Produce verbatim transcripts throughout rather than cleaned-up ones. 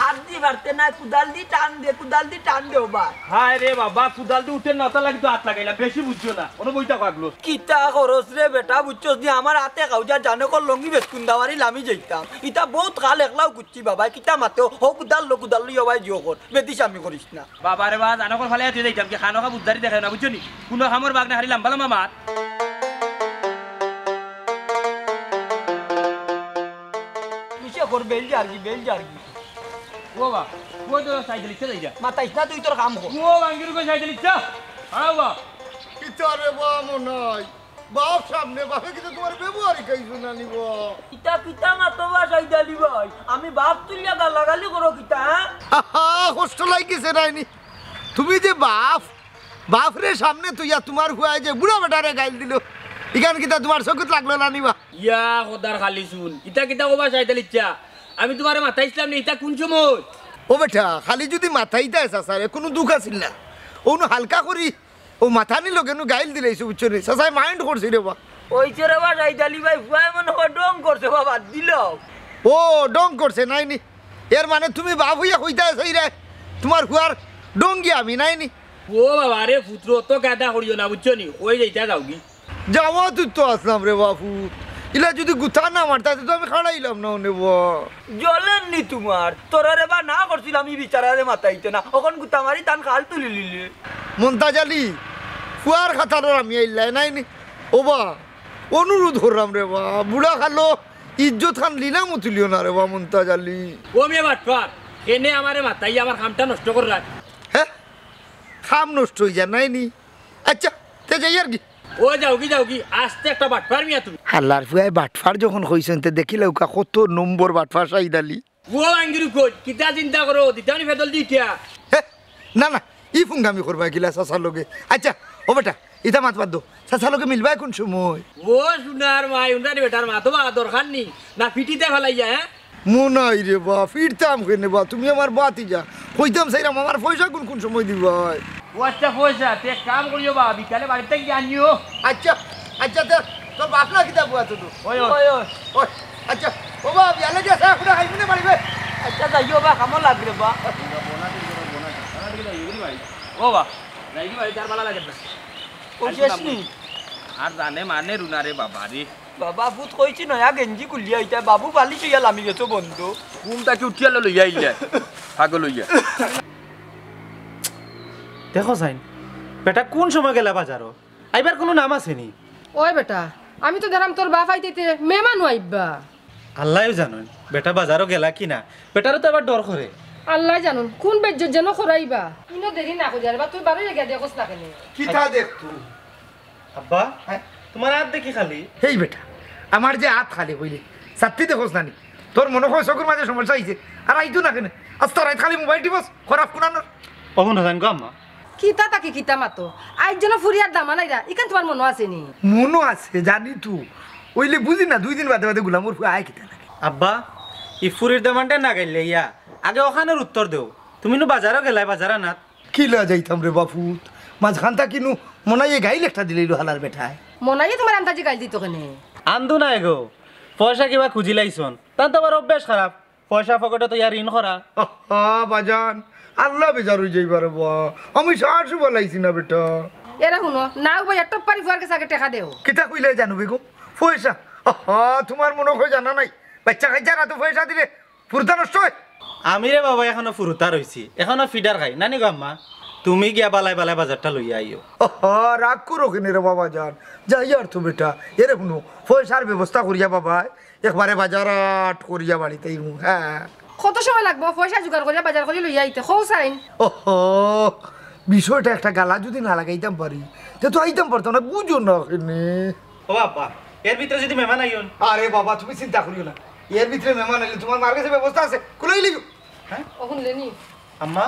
আর দি পারতে না, কুদাল দি টান দে, কুদাল দি টান দে ওবা। হায় রে বাবা, কুদাল দি উঠে না, তার লাগি তো আত লাগাইলাম, বেশি বুঝছো না, অনো বইতা পাগলো। কিতা করস রে বেটা, বুঝছস নি, আমার আতে খাউজার জানকর লঙ্গি বেচকুন দাওয়ারি লামি যাইতাম। ইতা বউত খাল একলাও কুচ্ছি বাবা, কিতা মাতে, হো কুদাল লো, কুদাল লই ওবায় জিও কর, বেদিস আমি করিস না। বাবা রে বা, জানকর ফালে তুই যাইতাম কি, খানো খা বুঝদারি দেখায় না, বুঝছো নি? কুনো খামর বাগ না, হারি লাম্বা লাম্বা মাত। নিচে কর, বেল যারগি, বেল যারগি। ও বা, কই তো সাইকেল ইচ্ছা যাই যা। মাতাইস না, তুই তোর কাম কর। ও বাঙ্গির কই সাইকেল ইচ্ছা? আও বা। কিতা রে বা মনাই? বাপ সামনে, বাপে কিন্তু তোমার ব্যবহারই খাইছো না নিব। কিতা কিতা মাতো বা সাইদ আলী ভাই? আমি বাপ তুলিয়া গালাগালি করো কিতা, হ্যাঁ? আহা, কষ্ট লাগিছে নাইনি? তুমি যে বাপ, বাপরে সামনে তুইয়া তোমার ফুয়ায় যে বুড়া বেটারে গাইল দিল, ইখান কিতা তোমার চকুত লাগলো না নিবা? ইয়া খোদার খালি শুন, ইতা কিতা কবা সাইদ আলী ইচ্ছা? আমি তোমারে মাতাইছিলাম নি, ইতা কোন সময়? ও বেটা, খালি যদি মাতাইতায় চাচারে, কুনু দুখ আছিল না। অনো হালকা করি ও মাতানি লগে নু গাইল দিলাইছো, বুঝছো নি? চাচায় mind করছি রে বা। ওইছে রে বা, সাইদ আলী ভাই, ফুয়ায় মনে হয় ঢং করছে বা, বাদ দিলাও। ও, ঢং করছে নাইনি? এর মানে তুমি বাপ অইয়া কইতায় চাইরায়, তোমার ফুয়ার ঢংগি আমি নাইনি? ও বাবা রে, পুত্র, অত গাদা করিও না, বুঝছো নি? কই যাইতা যাওগি। যাওয়াত তো আছলাম রে বাপু, ইলা যদি গুতা না মারতা, তে তো আমি খাড়াইলাম না অনে বা। জ্বলের নি তোমার, তোরারে বা না করছিলাম, ই বিচারারে মাতাইতে না, অখন গুতা মারি তান খাল তুলি লিলে। মন্তাজ আলী, ফুয়ার খাতারর আমি আইল্লায় নাইনি? ও বা, অনুরোধ করলাম রে বা, বুড়া খালো, ইজ্জত খান লিলামো তুলিও না রে বা, মন্তাজ আলী। ও মিয়া বাটপার, এনে আমারে মাতাই আমার কামটা নষ্ট কররায়। হ্যাঁ? কাম নষ্ট অইযার নাইনি? আচ্ছা, তে যাই আর কি। ও যাওগি, যাওগি, আস্তে একটা বাটপার মিয়া তুমি। হালার ফুয়ায় বাটপার যখন কইছইন, তে দেখিলাউক্কা কত নম্বর বাটপার সাইদ আলী। ও আঙ্গিরু কই, কিতা চিন্তা করো, দিতাম নি ফেদল দি ইটা। হে, না, না, ই ফুঙ্গামি করবায় কিলা চাচার লগে? আচ্ছা, ও বেটা, ইতা মাত বাদ দেও, চাচার লগে মিলবায় কুন সময়? ও সোনার মাই, উন্ডারি বেটার মা, তোমার দরকার নি, না পিটিতে ফালাইয়া, হ্যাঁ? মনাই রে বা, ফিরতাম কেনে বা, তুমি আমার বাতিজা। কইতাম চাইরাম, আমার পয়সা কুন কুন সময় দিবায়? ও আচ্ছা, পয়সা, তে এক কাম করিও বা, বিকালে বাড়িত থাকি আনিও। আচ্ছা, আচ্ছা, তে তোর বাপ না কিতা বুয়া তো? ওই, ওই। ওই, ওই। ওই, আচ্ছা, ও বা, বিয়ালে গেছে, এখন খাইবি না বাড়ি বে? আচ্ছা, যাইও বা, কামো লাগরে বা। ও বা, যাই কি বাড়ি, তার ভালা লাগে না। ও শেষ নি? আর জানে মানে রুনা রে বাবা রে। বাবা, ফুত কইছি নয়া গেঞ্জি খুলিয়া ইতা বাবু বালিশ অইয়া লামি গেছো বন্ধু। ঘুম থাকি উঠিয়া লো লইয়া আইলে, পাগল অইয়া। দেখো চাইন, বেটা কুন সময় গেলা বাজারো? আইবার কুনু নাম আছে নি? ওই বেটা, আমি তো দেখলাম তোর বাপ আইতে আইতে মেহমানও আইবা। আল্লায়ও জানইন, বেটা বাজারো গেলা কি না, বেটারে তো আবার ডর করে। আল্লায় জানইন, কুন বেইজ্জত যেন করাইবা। ইনো দেরি না করিয়া রে বা, তুই বারই গিয়া দেখোস না কেনে? কিতা দেখতু? আব্বা, হ্যাঁ? তোমার আত দেখি খালি। হেই বেটা, আমার যে আত খালি কইলে, ছাত্তি দেখোস না নি? তোর মনো কয় চকুর মাঝে সমস্যা অইছে, আর আইতো না কেনে? আস্তা রাইত খালি মোবাইল টিপস, খরাপ কুনানর। অখন হাসান গো আম্মা। কিতা থাকি কিতা মাতো? আইজ যেন ফুরিয়ার দামান আইরা, ইখান তোমার মনো আছে নি? মনো আছে, জানি তো। অইলে বুঝি না, দুই দিন বাদে বাদে গুলামর ফুয়া আয় কিতা লাগে। আব্বা, ই ফুরির দামানটা না গাইলে ইয়া, আগে অখানর উত্তর দেও। তুমি নু বাজারো গেলায়, বাজার আনাত। কিলা যাইতাম রে বাপুত, মাঝখান থাকি নু মনাইয়ে গাইল একটা দিলাইলো হালার বেটায়। মনাইয়ে তোমার আন্দাজি গাইল দিতো কেনে? আন্দু নায় গো, পয়সা কিবা খুজিলাইছন, তান তো আবার অভ্যাস খারাপ, পয়সা পকেটো থইয়া ঋণ করা। আহা, বাজান, আল্লা বেজার অইযাইবা রে বা, আমি সার সুবা লাইছি না বেটা। এরে হুনো, নাও ভাই, একটা পারি ফুয়ার গেছে আগে টেকা দেও। কিতা কইলায় জানু বেগম? পয়সা? আহা, তোমার মনো কয় জানা নাই, বাইচ্চা কাইচ্চার আতো পয়সা দিলে ফুরুতা নষ্ট অয়। আমি রে বাবা এখনো ফুরুতা রইছি, এখনো ফিডার খাই। নানি গো আম্মা, তুমি গিয়া বালায় বালায় বাজারটা লইয়া আইও। আহা, রাগ করো কেনে রে বাবা জান, যাই আর তো বেটা। এরে হুনো, পয়সার ব্যবস্থা করিয়া বাবায় একবারে বাজার আট করিয়া বাড়িত আইমু। হ্যাঁ। কত সময় লাগবো পয়সা জোগাড় করিয়া বাজার করি লইয়া আইতে? কও চাইন। ওহো, বিষয়টা একটা গালা যদি না লাগাইতাম পারি, তে তো আইতাম পারতাম না, বুঝো না কেনে। ও বাবা, এর ভিতরে যদি মেহমান আইন? আরে বাবা, তুমি চিন্তা করিও না, এর ভিতরে মেহমান আইলে তোমার মার গেছে ব্যবস্থা আছে, কুলাই লিও। হ্যাঁ? ও হুনলে নি? আম্মা,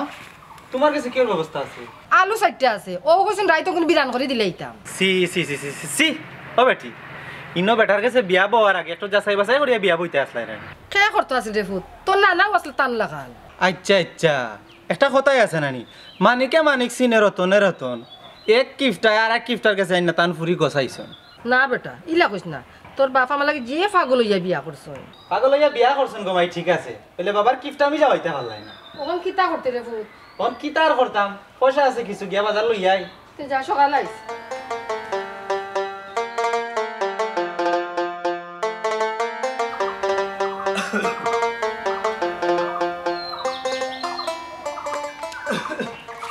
তোমার গেছে কিওর ব্যবস্থা আছে? আলু চাইরটা আছে, ও কইছইন রাইতো কুনু বিরান করি দিলাইতাম। ছি, ছি, ছি, ছি, ছি, ছি। ও বেটি, ইনো বেটার গেছে বিয়া বওয়ার আগে একটু যাচাই বাছাই করিয়া বিয়া বইতে আছলায় না? কে করতো আছিল রে ফুত? তোর নানাও আছিল তান লাখান। আচ্ছা, আচ্ছা। একটা কথাই আছে নানি, মানিকে মানিক চিনে রতনে রতন। এক কিফটায় আর এক কিফটার গেছে আইনা তান ফুরি গছাইছন। না বেটা, ইলা কইস না। তোর বাপ আমার লাগি যে পাগল অইয়া বিয়া করছইন। পাগল অইয়া বিয়া করছইন গো মাই, ঠিক আছে, অইলে বাবার কিফটা আমি যাওয়াইতা পারলাই না। অখন কিতা করতে রে পুত? অখন কিতা আর করতাম, পয়সা আছে কিছু, গিয়া বাজার লইয়া আই। তে যা, সকাল আইস।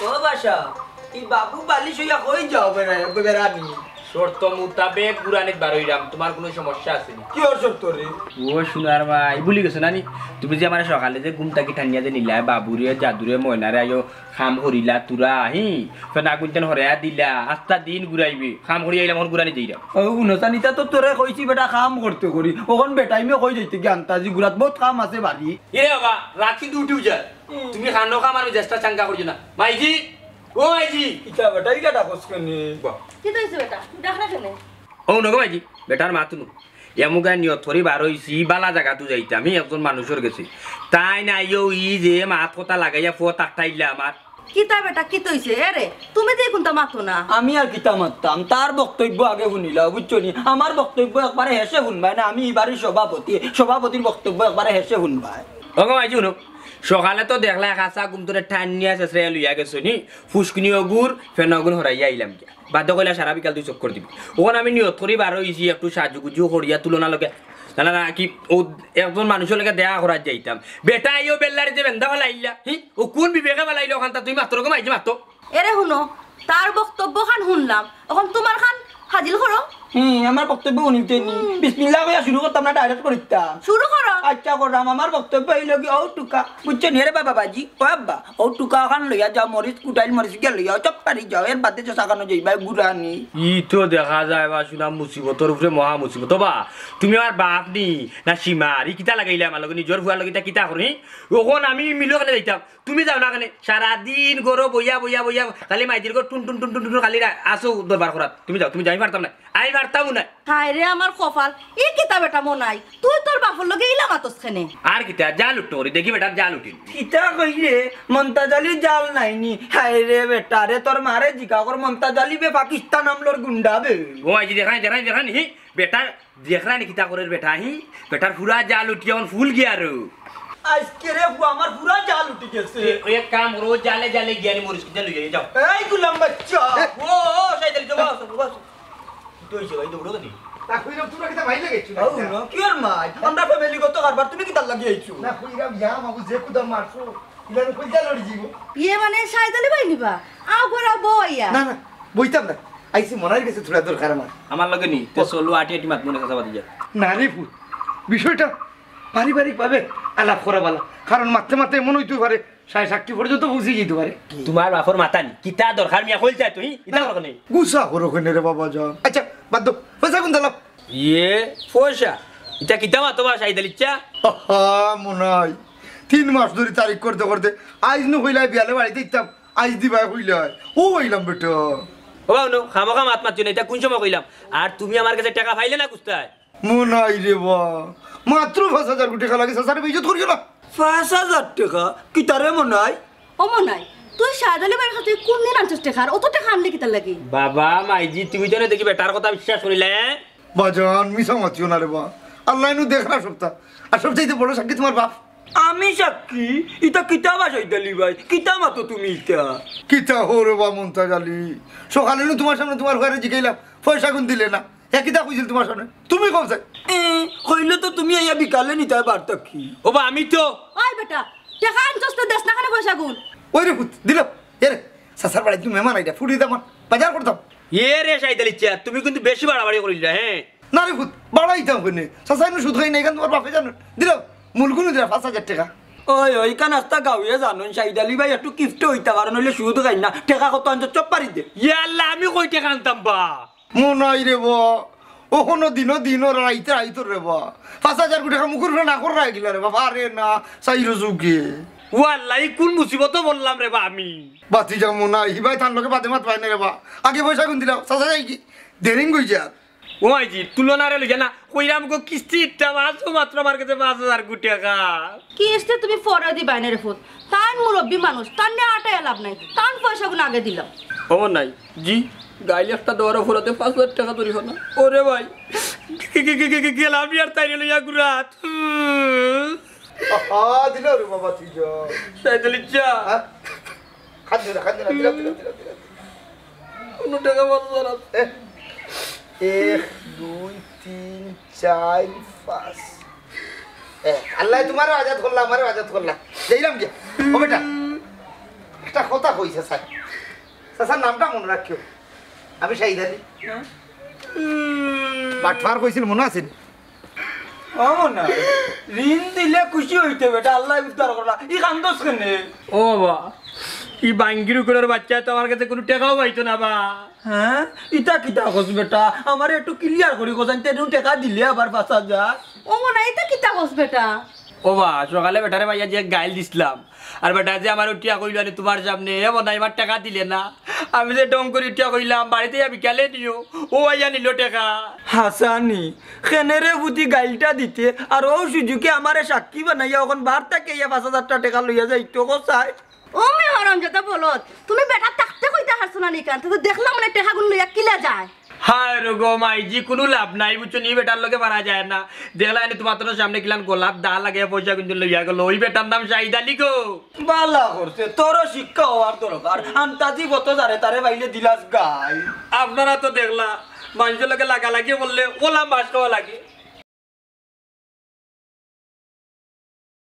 ও বাসা, ই বাবু বালিশ অইয়া কই যাও বেড়া-, বেড়ানি? শর্ত মোতাবেক গুরানিত বারইরাম, তুমার কুনু সমস্যা আছে নি? কিওর শর্ত রে? ও সোনার মাই, ভুলি গেছো না নি? তুমি যে আমারে সকালে যে ঘুম থাকি টানিয়া যে নিলায়, বাবুরে, জাদুরে, ময়নারে, আইও কাম করিলা তুরা, হি? ফেনা গুনতেন হরাইয়া দিলা, আস্তা দিন ঘুরাইবে, কাম করি আইলাম, অখন গুরানি যাইরাম। ও, হুনো চাইন, ইতা তো তোরে কইছি বেটা কাম করতে করি, অখন বেটাইমে কই যাইতে গি আন্তাজি গুরাত, বউত কাম আছে বাড়ি। এরে বাবা, রাত কিন্তু উঠিউ যায়। তুমি কানো কাম আর মেজাজটা চাঙ্গা করিও না। মাইজি, ও মাইজি। ইতা বেটা, ইলা ডাকস কেনে? বাহ। কিতা অইছে বেটা? ডাকরা কেনে? ও নগো মাইজি, বেটার মাত হুনো। এমুগা নিয়ত করি বারইছি, বালা জাগাত যাইতাম, ই একজন মানুষর গেছে। তাইন আইও ই যে মাত কথা লাগাইয়া ফুয়া তাকটাইলা আমার। কিতা বেটা, কিতা অইছে? এরে, তুমি যে কুনতা মাতো না। আমি আর কিতা মাততাম? তার বক্তব্য আগে হুনিলাও, বুঝছো নি? আমার বক্তব্য একবারে হেষে হুনবায় না, আমি ই বাড়ির সভাপতি, সভাপতির বক্তব্য একবারে হেষে হুনবায়। ওগো মাইজি হুনো, সকালে তো দেখলায় কাচা ঘুম তনে টানিয়া ছেছড়াইয়া লইয়া গেছো নি, ফুসকুনি অগুর, ফেনা অগুর হরাইয়া আইলাম গিয়া। বাদে কইলা সারা বিকাল তুই চক্কর দিবি। অখন আমি নিয়ত করি বারইছি, একটু সাজুগুজু করিয়া তুলনা লগে, না, না, না, কি, ও একজন মানুষর লগে দেখা করাত যাইতাম। বেটা, আইও বেল্লারে যে বেন্দা ফালাইলা, হি? ও কুন বিবেকে ফালাইলা অখানতা? তুমি মাত্র গো মাইজি মাত্র। এরে হুনো, তার বক্তব্য খান হুনলাম, অখন তুমার খান হাজিল করো। হুম, আমার বক্তব্য হুনিতে নি। বিসমিল্লাহ কইয়া শুরু করতাম না, direct করিতাম। শুরু করো। আচ্ছা, করলাম। আমার বক্তব্য অইলো গি, ও টুকা, বুঝছো নি রে বাবা বাজি, ও আব্বা, ও টুকা খান লইয়া যাও, মরিচ কুটাইল মরিচ গিয়া লইয়া, চপ পারি যাও, এর বাদে চষা খানো যাইবা, গুরানি। ই তো দেখা যায় বা শুনা মুসিবতর উপরে মহা মুসিবত। ও বা, তুমি আমার বাপ নি, না সীমার, ই কিতা লাগাইলা আমার লগে, নিজর ফুয়ার লগে ইতা কিতা করি? অখন আমি মিলো কেনে যাইতাম, তুমি যাও না কেনে? সারাদিন ঘরো বইয়া, বইয়া, বইয়া, খালি মাইজির ঘর টুন, টুন, টুন, টুন, টুন, খালি রা-, আসো দরবার করাত। তুমি যাও, তুমি যাও, আমি পারতাম না। আমি পারতাম না। হায় রে আমার কপাল, ই কিতা বেটা মনাই? তুই তোর বাপর লগে ইলা মাতস কেনে? আর কিতা, যা লুট করি, দেখি বেটার যা লুটিল। কিতা কইরে, মন্তাজ আলীর জাল নাই নি? হায় রে বেটা রে, তোর মারে জিকা কর, মন্তাজ আলী বে পাকিস্তান আমলর গুন্ডা বে। ও মাইজি, দেখরানি, দেখরানি, দেখরানি, হি, বেটার দেখরানি কিতা করের বেটা, হি? বেটার পুরা জাল উঠি অখন ফুল গিয়া রো। আইজকে রে ফুয়া, আমার পুরা জাল উঠি গেছে। এ, এক কাম করো, জালে জালে গিয়া নি মরিচ কিতা লইয়া যাও। এই গুলাম বাচ্চা। এ। ও, ও, সাইদ আলী, যাও, যাও, যাও। কিতা অইছে ভাই, দৌড়ো কেনে? তা কইরাম, তোমরা কিতা মাইর লাগাইছো না ও, কিতা? না, কি আর মাই? আমরা family গত কারবার, তুমি কিতার লাগি আইছো? না, কইরাম, ইয়া মাবু, যে কুদা মারছো, ইলার কইজা লড়ি যাইবো। ইয়ে মানে, সাইদ আলী ভাই নিবা? আও, ঘরে আও, বও আইয়া। না, না, বইতাম না। আইছি মনাইর গেছে থুড়া দরকার আমার। আমার লগে নি, তে চলো আটি আটি মাত মনে কথা পাতি যা। না রে পুত, বিষয়টা পারিবারিকভাবে আলাপ করা ভালা, কারণ মাতে মাতে এমন অইতে পারে সাড়ে সাতটি পর্যন্ত পৌঁছি যাইতে পারে। তুমার বাপর মাথা নি, কিতা দরকার মিয়া কইল চাই তুই, ইতা দরকার নাই। গুসা করো কেনে রে বাবা জান। আচ্ছা, বাদ দাও, পয়সা কুন দিলাম? ইয়ে, পয়সা? ইতা কিতা মাতো বা সাইদ আলীর চা? আহা, মনাই, তিন মাস ধরি তারিখ করতে করতে আইজ নু কইলাই বিয়ালে বাড়িত আইতাম। আইজ দিবায় কইলায়, ও আইলাম বেটা। ও বাবু, নো, খামোখা মাত মাতিও না, ইতা কুন সময় কইলাম? আর তুমি আমার গেছে টেকা পাইলে না কুস্তায়? মনাই রে বা, মাত্র পাঁচ হাজার কোটি টেকা লাগে, চাচারে বেইজ্জত করিও না। পাঁচ হাজার টেকা? কিতারে মনাই? ও মনাই, তুই সাইদ আলী ভাইর কাছে কুন দিন আনছস টেকা? আর অত টেকা আনলে কিতার লাগি? বাবা, মাইজি, তুমি তো না দেখি বেটার কথা বিশ্বাস করিলে, হ্যাঁ? বাজান, মিছা মাতিও না রে বা। আল্লায় নু দেখরা সবতা। আর সবচাইতে বড় সাক্ষী তুমার বাপ। আমি সাক্ষী? ইতা কিতা বা সাইদ আলী ভাই? কিতা মাতো তুমি ইতা? কিতা হো রে বা মন্তাজ আলী? সকালে নু তুমার সামনে তুমার ফুয়ারে জিকাইলাম, পয়সা কুন দিলে না। হে কিতা কইছিল তুমার সামনে? তুমি কও চাই। এ, কইলে তো তুমি আইয়া বিকালে নিতায় পারতা কি? ও বা আমি তো। ওই বেটা, টেকা আনছস তো দেস না কেনে পয়সা কুন? ওই রে পুত, দিল। এ রে, চাচার বাড়িত মেহমান আইরা, ফুড়ি দামান, বাজার করতাম। এ রে সাইদ আলীর চা, তুমি কিন্তু বেশি বাড়াবাড়ি করিলা, হ্যাঁ? না রে পুত, বাড়াইতাম কেনে? চাচায় নু সুদ খাই না, ইখান তুমার বাপে জানো। দিল, মূল কুনু দিলা পাঁচ হাজার টেকা। ওই, ওই, ইখান আস্তা গাউয়ে জানইন, সাইদ আলী ভাই একটু কিফটে অইতা, কারণ অইলে সুদ খাই না, টেকা কত আনছস চপ পারি দে। ইয়া আল্লাহ, আমি কই টেকা আনতাম বা? মনাই রে বা, অখনো দিনো দিন অর রাইতে রাইত রে বা। পাঁচ হাজার কোটি টেকা মুখর উপরে না কর রাখিলা রে বা, পারে না, চাইরো যুগে। ও আল্লাহ, ই কুন মুসিবতো পড়লাম রে বা আমি? বাঁচি যা মনাই, হিবায় তার লগে বাদে মাত পায় না রে বা। আগে পয়সা কুন দিলাম, চাচা যাই কি? দেরিং অই যার। ও মাইজি, তুলনারে লইয়া না, কইরাম গো কিস্তি ইটা মাসো মাত্র আমার গেছে পাঁচ হাজার কোটি টেকা। কিস্তি তুমি পরে দিবায় না রে পুত, তান মুরব্বি মানুষ, তান নিয়া আটাইয়া লাভ নাই, তান পয়সা কুন আগে দিলাও। ও মনাই, জি, গাইল একটা দেওয়ার অপরাধে পাঁচ হাজার টেকা ধরি না। ওরে ভাই, গেলাম নি আর তাইরে লইয়া ঘুরাত। আহা, দিল রে বাবা, তুই যা। তাই তো লিচ্ছা। হ্যাঁ? খাদ্য না, খাদ্য না, দিলাম, দিলাম, দিলাম, দিলাম। কোনো টাকা পাওয়া যায় না। এ, এক, দুই, তিন, চার, পাঁচ। এ, আল্লাহ তোমারও আজাদ করলা, আমারও আজাদ করলা। যাইলাম গিয়া। ও বেটা, একটা কথা কইছে স্যার। স্যার, নামটা মনে রাখিও। আমি শাহিদ আলী। বাটফার কইছিল, মনে আছে নি? ও মনে হয়। ঋণ দিলে খুশি হইতে বেটা, আল্লাহ উদ্ধার করলা। ই কান্দস কেনে? ও বাবা, ই বাঙ্গির উকুনের বাচ্চা তো আমার কাছে কোনো টাকাও পাইতো না বা। হ্যাঁ, ইটা কিতা কস বেটা? আমারে একটু ক্লিয়ার করি কস, আমি তেনু টাকা দিলে আবার পাঁচ হাজার। ও মনে হয় ইটা কিতা কস বেটা? ও বা, সকালে বেটারে ভাইয়া যে গাইল দিছিলাম, আর বেটা যে আমার উঠিয়া কইল, "আরে তোমার সামনে এ মনে হয় আমার টাকা দিলে না।" আমি যে ডং করে উঠিয়া কইলাম, "বাড়িতে যা বিকালে নিও।" ও আইয়া নিল টাকা। হাসানি, খেনেরে বুদ্ধি গাইলটা দিতে, আর ও সুযোগে আমারে সাক্ষী বানাইয়া অখন বার থাকি ইয়া পাঁচ হাজারটা টাকা লইয়া যাইতো, কসাই। ও মে হরম যত বলত, তুমি বেটা থাকতে কইতা হারছো না নিকান, তো দেখলাম না টাকাগুন লইয়া কিলা যায়। হায় রো গো মাইজি, কোনো লাভ নাই, বুঝছো নি? বেটার লগে পারা যায় না। দেখলা এনে তোমার তোর সামনে কিলান গোলাপ দা লাগে, পয়সা কিন্তু লইয়া গেল। ওই বেটার নাম শাহিদ আলী গো। বালা করছে, তোরও শিক্ষা হওয়ার দরকার। আন্তাজি কত যারে তারে বাইলে দিলাস গাই। আপনারা তো দেখলা, মানুষের লগে লাগালাগি করলে ওলা মাছ খাওয়া লাগে।